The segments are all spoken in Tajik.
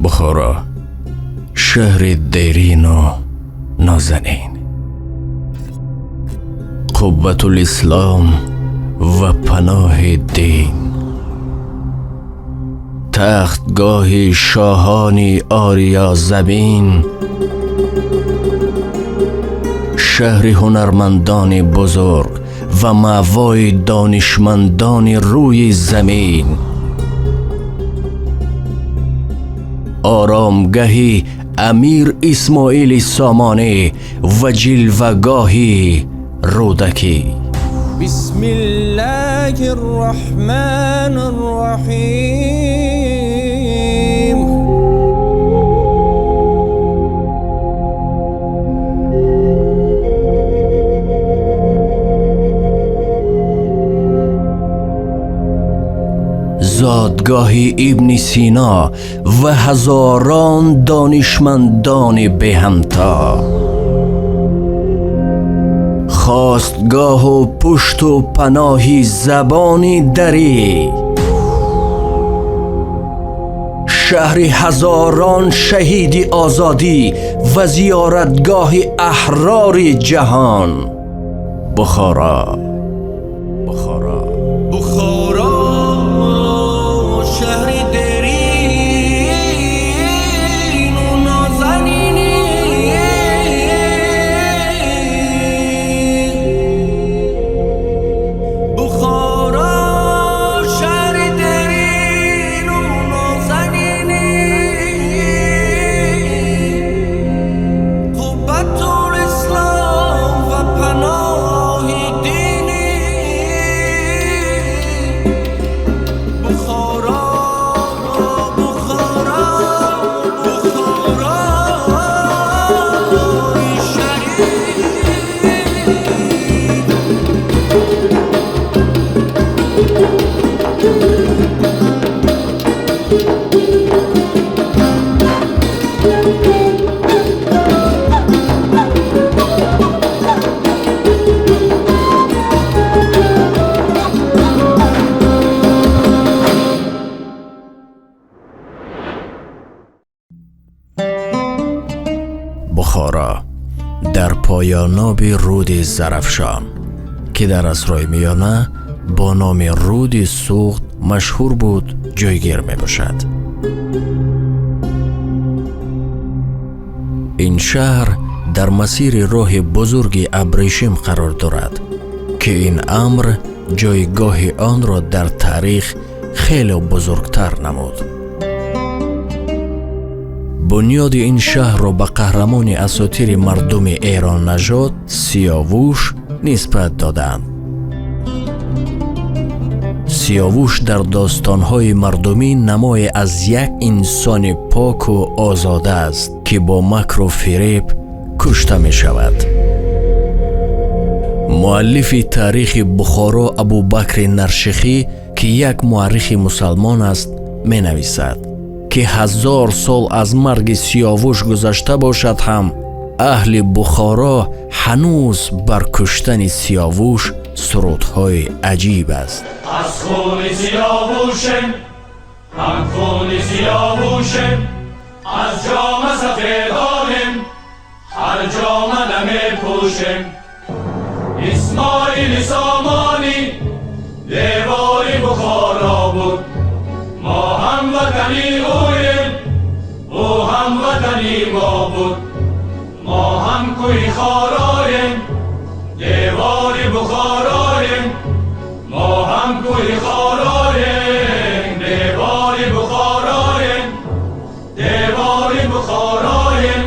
Бухоро, шаҳри дерину нозанин, Қуббатулислом ва паноҳи дин, тахтгоҳи шоҳони Ориёзамин, шаҳри ҳунармандони бузург ва маъвои донишмандони рӯи замин, оромгаҳи Амир Исмоили Сомонӣ ва ҷилвагоҳи Рӯдакӣ. Бисмиллоҳир Раҳмонир Раҳим. Зодгоҳи Ибни Сино ва ҳазорон донишмандони беҳамто, хостгоҳу пушту паноҳи забони дарӣ, шаҳри ҳазорон шаҳиди озодӣ ва зиёратгоҳи аҳрори ҷаҳон. Бухоро, Бухоро, Бухоро, шаҳри дерину нозанин, Бухоро, шаҳри дерину нозанин, Қуббатулислом ва паноҳи дин, Бухоро, Бухоро, Бухорои шариф. Бухоро дар поёноби руди Зарафшон, ки дар асрҳои миёна бо номи руди Суғд машҳур буд, ҷойгир мебошад. Ин шаҳр дар масири роҳи бузурги Абрешим қарор дорад, ки ин амр ҷойгоҳи онро дар таърих хеле бузургтар намуд. Бунёди ин шаҳрро ба қаҳрамони асотири мардуми эроннажод Сиёвуш нисбат доданд. Сиёвуш дар достонҳои мардумӣ намое аз як инсони поку озода аст, ки бо макру фиреб кушта мешавад. Муаллифи таърихи Бухоро Абубакри Наршихӣ, ки як муаррихи мусалмон аст, менависад, ки 1000 сол аз марги Сиёвуш гузашта бошад ҳам, аҳли Бухоро ҳанӯз бар куштани Сиёвуш сурудҳои аҷиб аст. Аз хуни Сиёвушем, ҳам хуни Сиёвушем, аз ҷома сафедонем, ҳар ҷома намепӯшем. Исмоили Сомонӣ девори Бухоро буд, мо ҳам ватани ӯем, ӯ ҳам ватани мо буд. Мо ҳам кӯҳи Хороем, девори Бухороем, мо ҳам кӯҳи Хороем, девори Бухороем, девори Бухороем,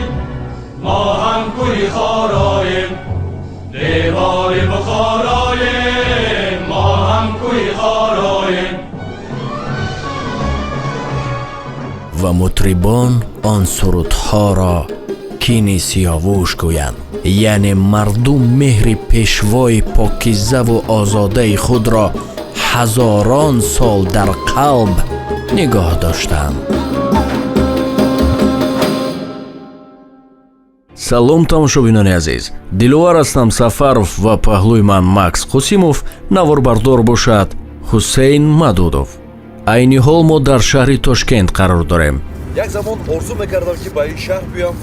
мо ҳам кӯҳи Хороем, девори Бухороем, мо ҳам кӯҳи Хороем. Ва мутрибон он сурудҳоро кини Сиёвуш гӯянд, яъне мардум меҳри пешвои покизаву озодаи худро ҳазорон сол дар қалб нигоҳ доштанд. Салом, тамошобинони азиз, Диловар ҳастам Сафаров ва паҳлӯи ман Макс Қосимов, наворбардор бошад Ҳусейн Мадудов. Айни ҳол мо дар шаҳри Тошкент қарор дорем. Як замон орзу мекардам, ки ба ин шаҳр биём,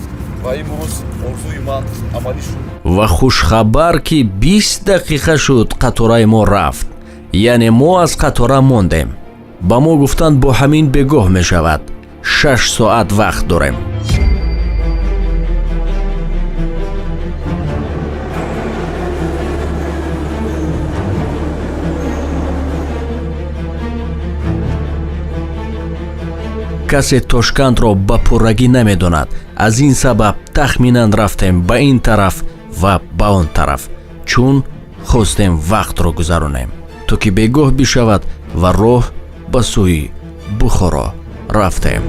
ва имрӯз орзуи ман амалӣ шуд. Ва хушхабар, ки 20 дақиқа шуд, қатораи мо рафт, яъне мо аз қатора мондем. Ба мо гуфтанд, бо ҳамин бегоҳ мешавад, 6 соат вақт дорем. Касе Тошкандро ба пуррагӣ намедонад. Аз ин сабаб тахминан рафтем ба ин тараф ва ба он тараф, чун хостем вақтро гузаронем, то ки бегоҳ бишавад ва роҳ ба сӯи Бухоро рафтем.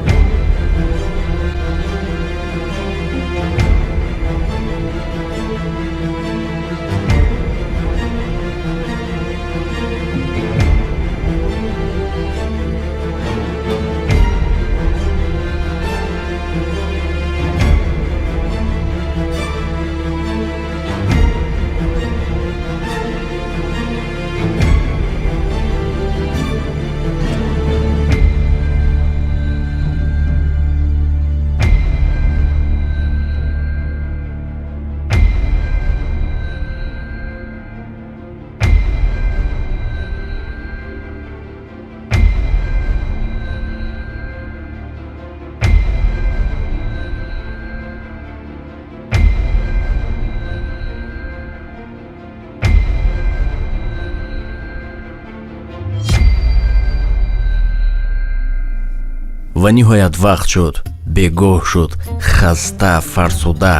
Ва ниҳоят вақт шуд, бегоҳ шуд, хаста, фарсуда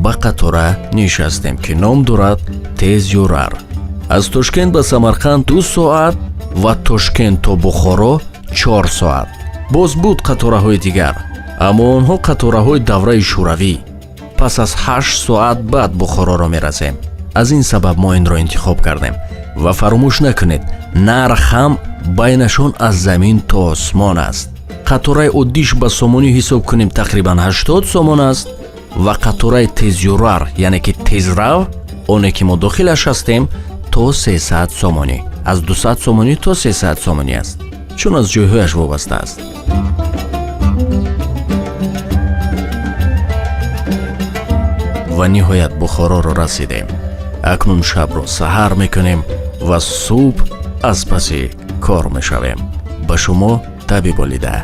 ба қатора нишастем, ки ном дорад Тезюрар. Аз Тошкент ба Самарқанд 2 соат ва Тошкент то Бухоро 4 соат. Боз буд қатораҳои дигар, аммо онҳо қатораҳои давраи шӯравӣ. Пас аз 8 соат баъд Бухороро мерасем. Аз ин сабаб мо инро интихоб кардем. Ва фаромӯш накунед, нарх ҳам байнашон аз замин то осмон аст. Қатораи оддиш ба сомонӣ ҳисоб кунем, тақрибан 80 сомон аст ва қатораи тезюрар, яъне ки тезрав, оне ки мо дохилаш ҳастем, то 300 сомонӣ. Аз 200 сомонӣ то 300 сомонӣ аст, чун аз ҷойҳояш вобаста аст. Ва ниҳоят Бухороро расидем. Акнун шабро саҳар мекунем ва субҳ аз паси кор мешавем. Ба шумо таби болида.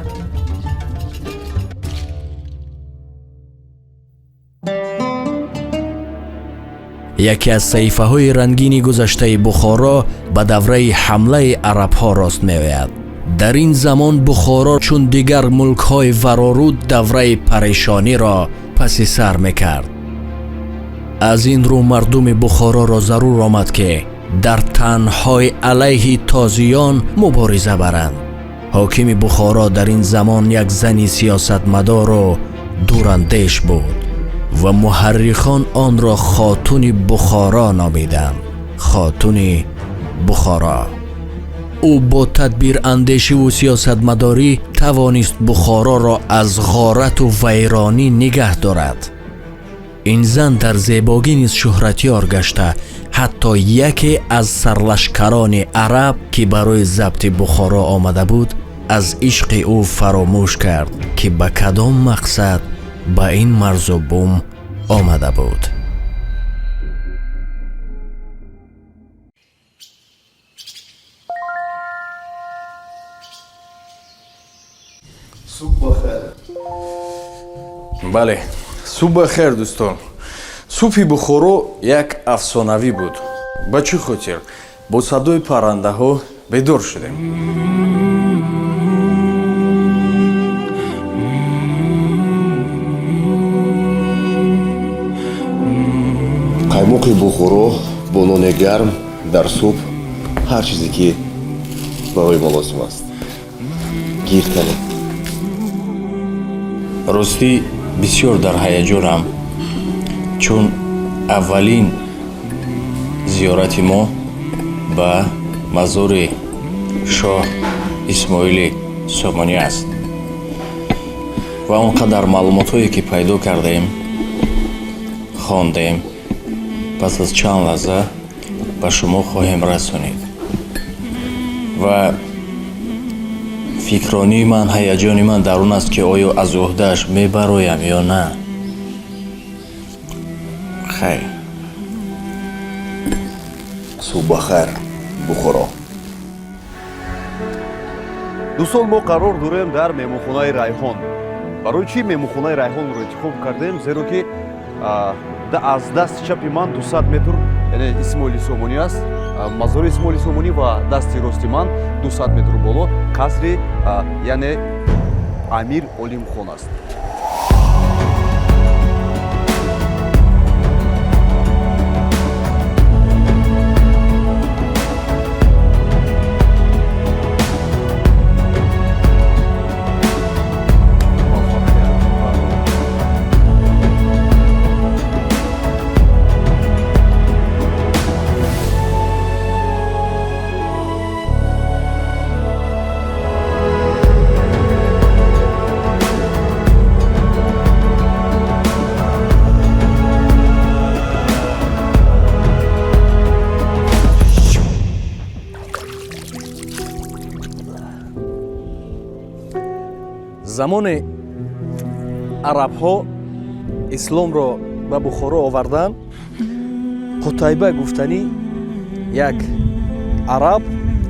Яке аз саҳифаҳои рангини гузаштаи Бухоро ба давраи ҳамлаи арабҳо рост меояд. Дар ин замон Бухоро чун дигар мулкҳои вароруд давраи парешониро паси сар мекард. Аз ин рӯ мардуми Бухороро зарур омад, ки дар танҳои алайҳи тозиён мубориза баранд. Ҳокими Бухоро дар ин замон як зани сиёсатмадору дурандеш буд ва муҳаррихон онро Хотуни Бухоро номиданд. Хотуни Бухоро. Ӯ бо тадбирандешиву сиёсатмадорӣ тавонист Бухороро аз ғорату вайронӣ нигаҳ дорад. Ин зан дар зебогӣ низ шӯҳратёр гашта, ҳатто яке аз сарлашкарони араб, ки барои забти Бухоро омада буд, аз ишқи ӯ фаромӯш кард, ки ба кадом мақсад ба ин марзу бум омада буд. Субҳ бахайр. Бале, субҳ бахайр, дӯстон. Субҳи Бухоро як афсонавӣ буд. Ба чӣ хотир? Бо садои паррандаҳо бедор шудем. Қаймоқи Бухоро бо нони гарм дар субҳ ҳар чизе ки барои мо лозим аст. Гир кунед. Ростӣ бисёр дар ҳаяҷонам, чун аввалин зиёрати мо ба мазори шоҳ Исмоили Сомонӣ аст ва он қадар маълумотҳое ки пайдо кардем, хондем, пас аз чанд лаҳза ба шумо хоҳем расонид. Ва Фикронии ман, ҳаяҷони ман дар он аст, ки оё аз уҳдааш мебароям ё на. Хайр. Субҳ бахайр, Бухоро. Дӯстон, мо қарор дорем дар меҳмонхонаи Райҳон. Барои чӣ меҳмонхонаи Райҳонро интихоб кардем? Зеро ки аз дасти чапи ман 200 метр, яъне Исмоили Сомонӣ аст, мазори Исмоили Сомонӣ, ва дасти рости ман 200 метр боло қасри, яъне Амир Олимхон аст. Замони арабҳо исломро ба Бухоро оварданд, Қутайба гуфтанӣ як араб,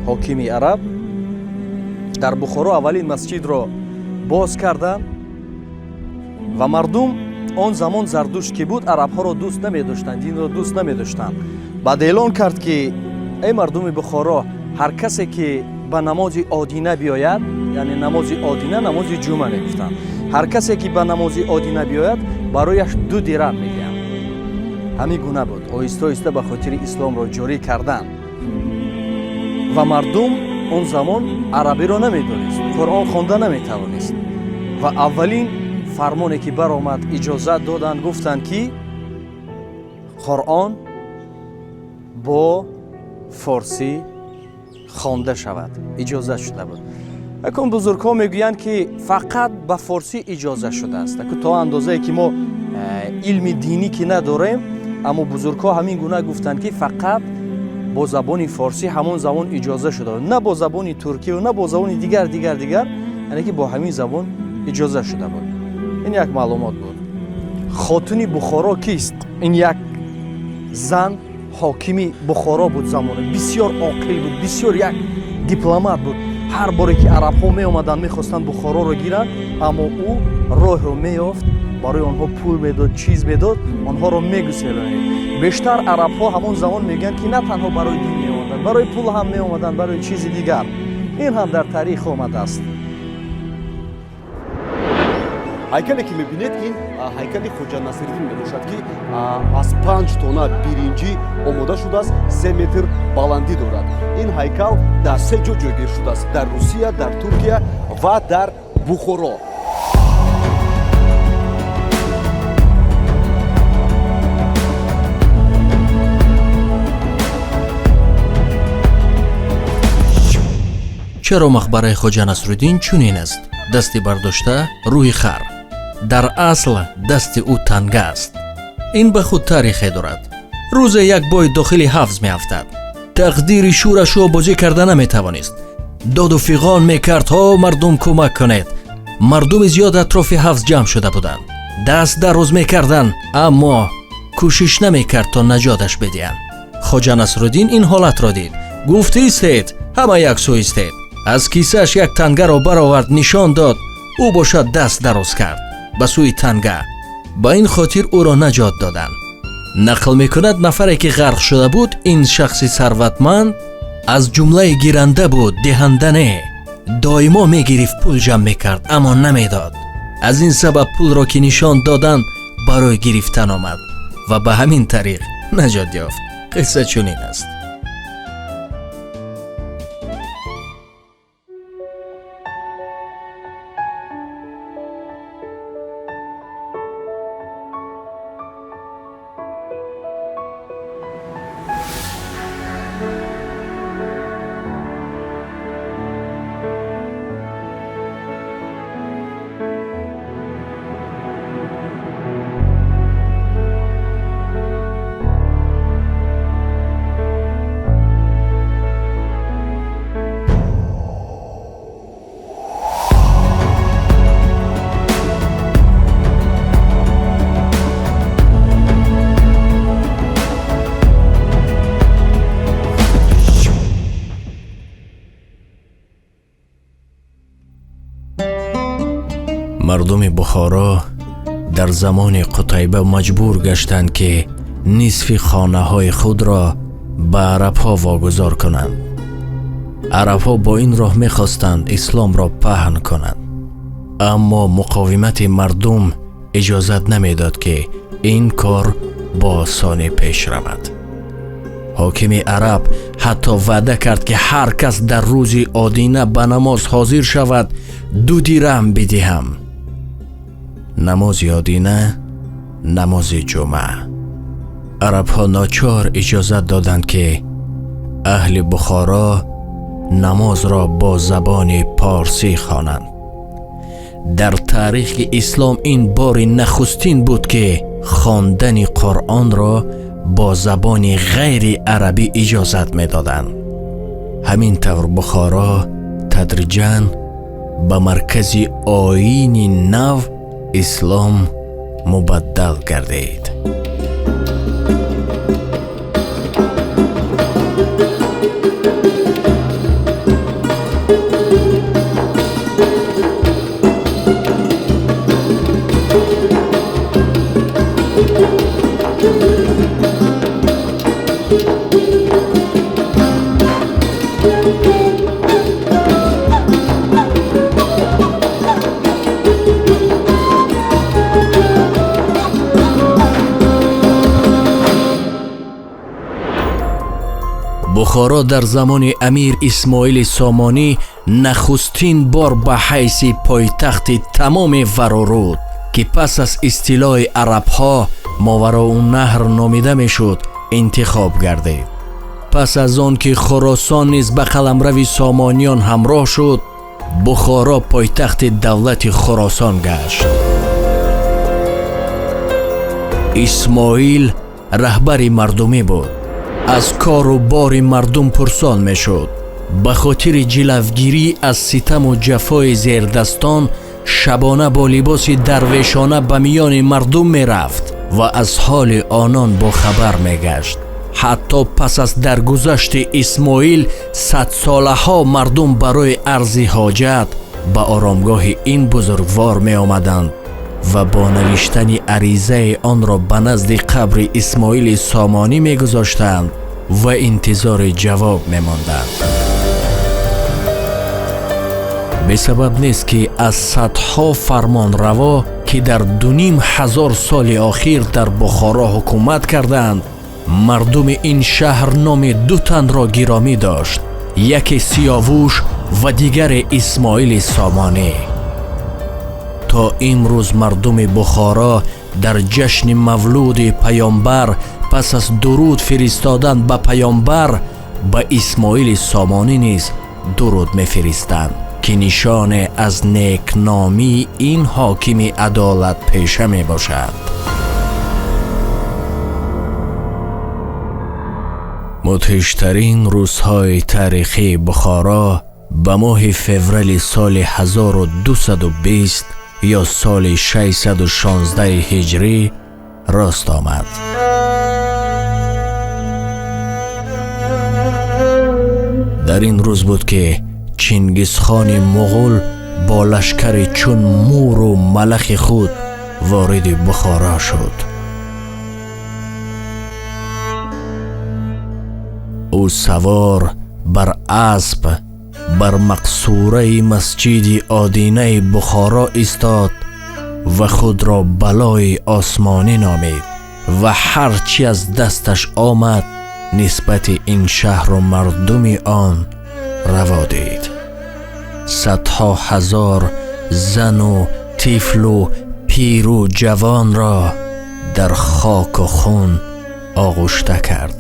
ҳокими араб, дар Бухоро аввалин масҷидро боз карданд ва мардум он замон Зардушт ки буд, арабҳоро дӯст намедоштанд, динро дӯст намедоштанд. Баъд эълон кард, ки эй мардуми Бухоро, ҳар касе ки ба намози одина биёяд, яъне намози одина намози ҷумъа мегуфтанд, ҳар касе ки ба намози одина биёяд, барояш 2 дирам медиҳам. Ҳамин гуна буд. Оҳиста оҳиста ба хотири исломро ҷорӣ кардан. Ва мардум он замон арабиро намедонист, Қуръон хонда наметавонист. Ва аввалин фармоне ки баромад, иҷозат доданд, гуфтанд, ки Қуръон бо форсӣ хонда шавад. Иҷозат шуда буд. Акун бузургҳо мегӯянд, ки фақат ба форсӣ иҷоза шудааст. Акун то андозае ки мо илми динӣ ки надорем, аммо бузургҳо ҳамин гуна гуфтанд, ки фақат бо забони форсӣ ҳамон замон иҷоза шуда буд, на бо забони туркӣ ва на бо забони дигар, дигар, дигар, яъне ки бо ҳамин забон иҷоза шуда буд. Ин як маълумот буд. Хотуни Бухоро кист? Ин як зан ҳокими Бухоро буд замоне, бисёр оқил буд, бисёр як дипломат буд. Ҳар боре ки арабҳо меомаданд, мехостанд Бухороро гиранд, аммо ӯ роҳро меёфт, барои онҳо пул медод, чиз медод, онҳоро мегуселонид. Бештар арабҳо ҳамон замон мегӯянд, ки на танҳо барои дин меомаданд, барои пул ҳам меомаданд, барои чизи дигар. Ин ҳам дар таърих омадааст. Ҳайкале ки мебинед, ин ҳайкали Хоҷа Насриддин мебошад, ки аз 5 тона биринҷӣ омода шудааст, 3 метр баландӣ дорад. Ин ҳайкал дар 3 ҷо ҷойгир шудааст: дар Русия, дар Туркия ва дар Бухоро. Чаро мақбараи Хоҷа Насриддин чунин аст? Дасти бардошта рӯи хар. Дар асл дасти ӯ танга аст. Ин ба худ таърихе дорад. Рӯзе як бой дохили ҳавз меафтад. Тақдири шӯрашро бозӣ карда наметавонист. Доду фиғон мекард: ҳо мардум, кӯмак кунед. Мардуми зиёд атрофи ҳавз ҷамъ шуда буданд. Даст дароз мекарданд, аммо кӯшиш намекард то наҷоташ бидиҳанд. Хоҷа Насриддин ин ҳолатро дид. Гуфт: истед, ҳама як сӯ истед. Аз кисааш як тангаро баровард, нишон дод. Ӯ бошад даст дароз кард ба сӯи танга. Ба ин хотир ӯро наҷот доданд. Нақл мекунад нафаре ки ғарқ шуда буд, ин шахси сарватманд аз ҷумлаи гиранда буд, диҳанда не. Доимо мегирифт, пул ҷамъ мекард, аммо намедод. Аз ин сабаб пулро ки нишон доданд, барои гирифтан омад ва ба ҳамин тариқ наҷот ёфт. Қисса чунин аст. Мардуми Бухоро дар замони Қутайба маҷбур гаштанд, ки нисфи хонаҳои худро ба арабҳо вогузор кунанд. Арабҳо бо ин роҳ мехостанд исломро паҳн кунанд, аммо муқовимати мардум иҷозат намедод, ки ин кор бо осонӣ пеш равад. Ҳокими араб ҳатто ваъда кард, ки ҳар кас дар рӯзи одина ба намоз ҳозир шавад, 2 дирҳам бидиҳам. Намози одина, намози ҷумъа. Арабҳо ночор иҷозат доданд, ки аҳли Бухоро намозро бо забони порсӣ хонанд. Дар таърихи ислом ин бори нахустин буд, ки хондани Қуръонро бо забони ғайри арабӣ иҷозат медоданд. Ҳамин тавр Бухоро тадриҷан ба маркази оини нав ислом мубаддал гардид. Бухоро дар замони амир Исмоили Сомонӣ нахустин бор ба ҳайси пойтахти тамоми Вароруд, ки пас аз истилои арабҳо Мовароуннаҳр номида мешуд, интихоб гардид. Пас аз он ки Хуросон низ ба қаламрави Сомониён ҳамроҳ шуд, Бухоро пойтахти давлати Хуросон гашт. Исмоил раҳбари мардумӣ буд. Аз кору бори мардум пурсон мешуд. Ба хотири ҷилавгирӣ аз ситаму ҷафои зердастон шабона бо либоси дарвешона ба миёни мардум мерафт ва аз ҳоли онон бохабар мегашт. Ҳатто пас аз даргузашти Исмоил садсолаҳо мардум барои арзи ҳоҷат ба оромгоҳи ин бузургвор меомаданд ва бо навиштани аризаи онро ба назди қабри Исмоили Сомонӣ мегузоштанд ва интизори ҷавоб мемонданд. Бесабаб нест, ки аз садҳо фармонраво, ки дар 2500 соли охир дар Бухоро ҳукумат карданд, мардуми ин шаҳр номи 2 танро гиромӣ дошт: яке Сиёвуш ва дигаре Исмоили Сомонӣ. То имрӯз мардуми Бухоро дар ҷашни мавлуди паёмбар пас аз дуруд фиристодан ба паёмбар ба Исмоили Сомонӣ низ дуруд мефиристанд, ки нишоне аз некномии ин ҳокими адолатпеша мебошад. Мудҳиштарин рӯзҳои таърихии Бухоро ба моҳи феврали соли 1220 ё соли 616 ҳиҷрӣ рост омад. Дар ин рӯз буд, ки Чингизхони муғул бо лашкари чун муру малахи худ вориди Бухоро шуд. Ӯ савор бар асп бар мақсураи масҷиди одинаи Бухоро истод ва худро балои осмонӣ номид ва ҳар чи аз дасташ омад нисбати ин шаҳру мардуми он раво дид. Садҳо ҳазор зану тифлу пиру ҷавонро дар хоку хун оғушта кард.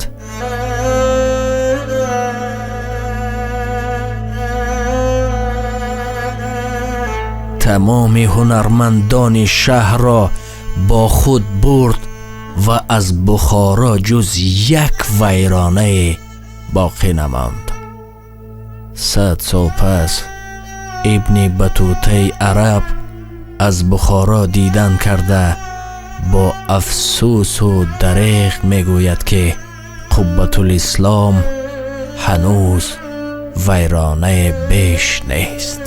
Тамоми ҳунармандони шаҳрро бо худ бурд ва аз Бухоро ҷуз як вайронае боқӣ намонд. 100 сол пас Ибни Батутаи араб аз Бухоро дидан карда бо афсӯсу дареғ мегӯяд, ки Қуббатулислом ҳанӯз вайронае беш нест.